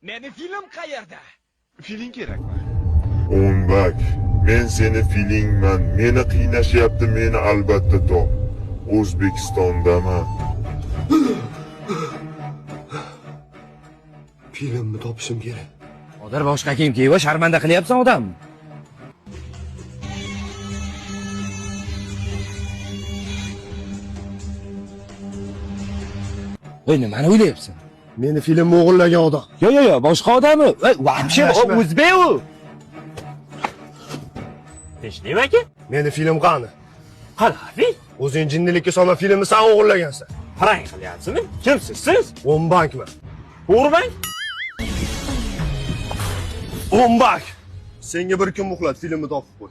Meni film qayerda? Filing kerakmi? O'nbak, men seni filingman. Meni qiynashyapti, meni albatta top. O'zbekistondaman. Filmni topishim kerak. Qodir, boshqa kiyim kiyib, sharmanda qilyapsan odamni. Voy, nimani o'ylayapsan? Meni filmni o'g'irlagan odam. Yo, yo, yo, boshqa odami? Voy, вообще o'zbek u. Tinchlikmi aka? Meni film qani? Qalafi? O'zing jinnilikka solma, filmni san o'g'irlagansan. Prank qilyapsizmi? Kimsiz siz? O'n bankmi? O'g'ri O'n bank. Senga bir kun muhlat, filmni topib qo'y.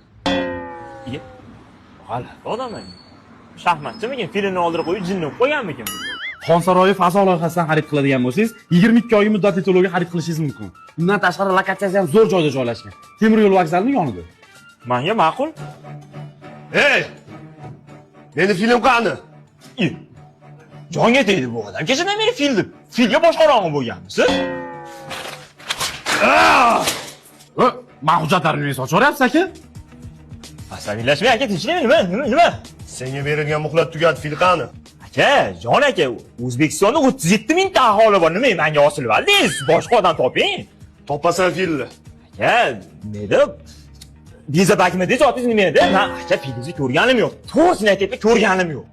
G'alati odam ekan. Shaxmatchimikin? Filmni oldirib qo'yib jinni bo'lib qo'yganmikin? Xonsaroyi fazo loyihasidan xarid qiladigan bo'lsangiz, 22 oyga muddatli to'lovga xarid qilishingiz mumkin. Undan tashqari lokatsiyasi ham zo'r joyda joylashgan. Temir yo'l vokzalining yonida. Menga ma'qul. Ey! Meni film qani? I. Jonga tegdi bu odam. Kechadan beri fil deb. Filga boshqarong'i bo'lganmisiz? Man hujjatlarimni menga sochib yuboryapsiz aka. Asabiylashmang aka, tinchlikmi? Nima? Nima? Nima? Senga berilgan muhlat tugadi, fil qani? Aka, jon aka, O'zbekistonda 37 mingta aholi bor. Nima menga osilib oldingiz? Boshqa odam toping. Topasan filni. Aka, nima bezabakmi deysiz, otingiz nima edi? Man aka filingizni ko'rganim yo'q. To'g'risini aytyapman, ko'rganim yo'q.